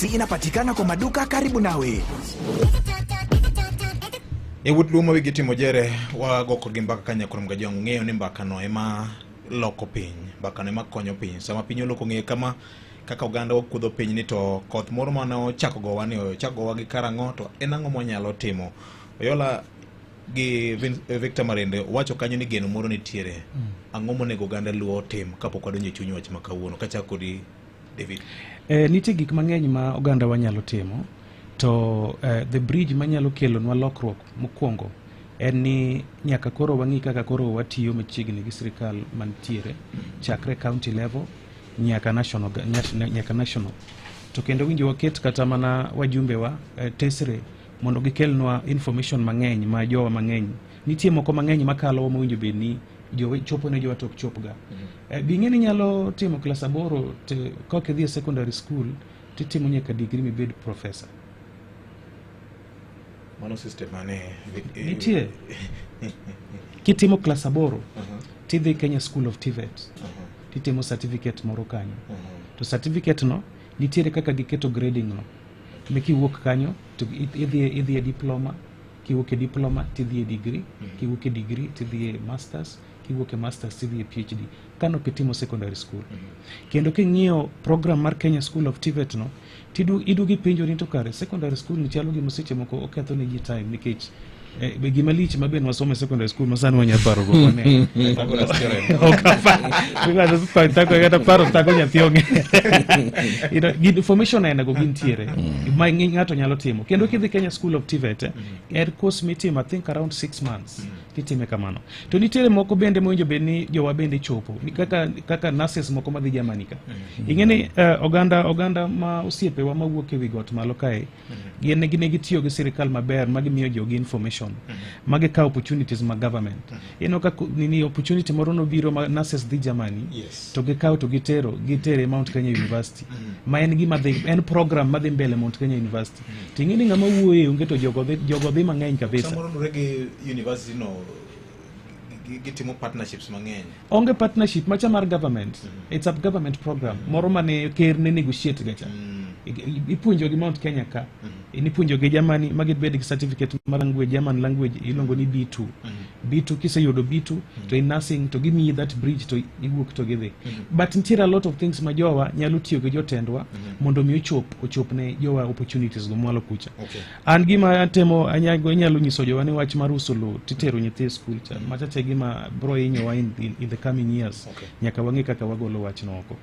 Inapatikana kwa maduka karibu nawe. Yawuot Luo ma wigi timo jere wago kodgi mbaka ka nyakwar Mgajwang' ng'eyo ni mbakano ema loko piny, mbakano ema konyo piny. Sama piny oloko ng'eye kama kaka oganda wakuodho piny ni to koth moro mane ochako gowa ni ochako gowa gi karang'o to en ang'o mwanyalo timo. Oyola gi Victor Marende wacho kanyo ni geno moro nitiere. Ang'o monego oganda Luo otim kapok wadonjo e chuny wach ma kawuono? Kachako kodi David. Nitie gik mang'eny ma oganda wa nyalo timo to the bridge manyalo kelonwa lokruok mokwongo en ni nyaka koro wang'i kaka koro watiyo machiegni gi sirikal mantiere chakre county level nyaka national, nyaka national. To kendo winjo waket kata mana wajumbe wa tesre mondo gikelnwa information mang'eny ma jowa mang'eny nitie moko mang'eny makalo mowinjo bed ni jowe chopo ne jowa to ok chopga. Bing'e ni inyalo timo klas 8 to kok idhi e secondary school titimo nyaka degree mibed professor. Mano system mane? Nitie. Kitimo klas 8 tidhi Kenya School of TVET titimo certificate moro kanyo. To certificate no nitiere kaka giketo grading no. Mi kiwuok kanyo to idhi e diploma, kiwuok e diploma tidhi e degree, kiwuok e degree tidhi e masters, kiwuok e masters tidhi e PhD. Kano kitimo secondary school. Kendo king'iyo program mar Kenya School of TVET no, iduogo ipenjori to kare secondary school ni chalo gima seche moko oketho ne ji time nikech be gima lich ma be nwasomo e secondary school ma sani wanya paro go ne. Ok apar. Kata paro thago nyathi ong'e. You know, information aina go gintiere ma ng'ato nyalo timo. Kendo kidhi Kenya School of TVET, en course mitimo I think around 6 months kitime kamano. To nitiere moko bende mowinjo bed ni jowa bende chopo ni kaka nurses moko madhi Germany ka. Ing'e ni oganda ma osiepewa mawuok e wi got malo kae gin ne gitiyo gi sirikal maber ma gimiyo jogi information ma gikawo opportunities mag government. Ineno ka nini opportunity moro nobiro ma nurses dhi Germany to gikawo to gitero gitere Mount Kenya University ma en gima dhi en program madhi mbele Mount Kenya University. To ing'e ni ng'ama wuoye onge to jogo dhi mang'eny kabisa. Samoro luwore gi university no gitimo partnerships mang'eny. Onge partnership macha mar government. It's a government program. Moro mane ker ne negotiate gacha. Ipuonjo gi Mount Kenya ka. Ipuonjo gi Germany ma gibed gi certificate mar language, German language iluongo ni B2. B2 kiseyudo B2 to in nursing to gimiyi that bridge to iwuok to gidhi. But nitiere a lot of things ma jowa nyalo tiyo gi jotendwa mondo mi ochop ne jowa opportunities go mwalo kucha. An gima atemo inyalo nyiso jowa ni wach mar uso lowo titero nyithi e school cha. Macha che gima bro hinyowa in the coming years. Nyaka wang'e kaka wagolo wachno oko.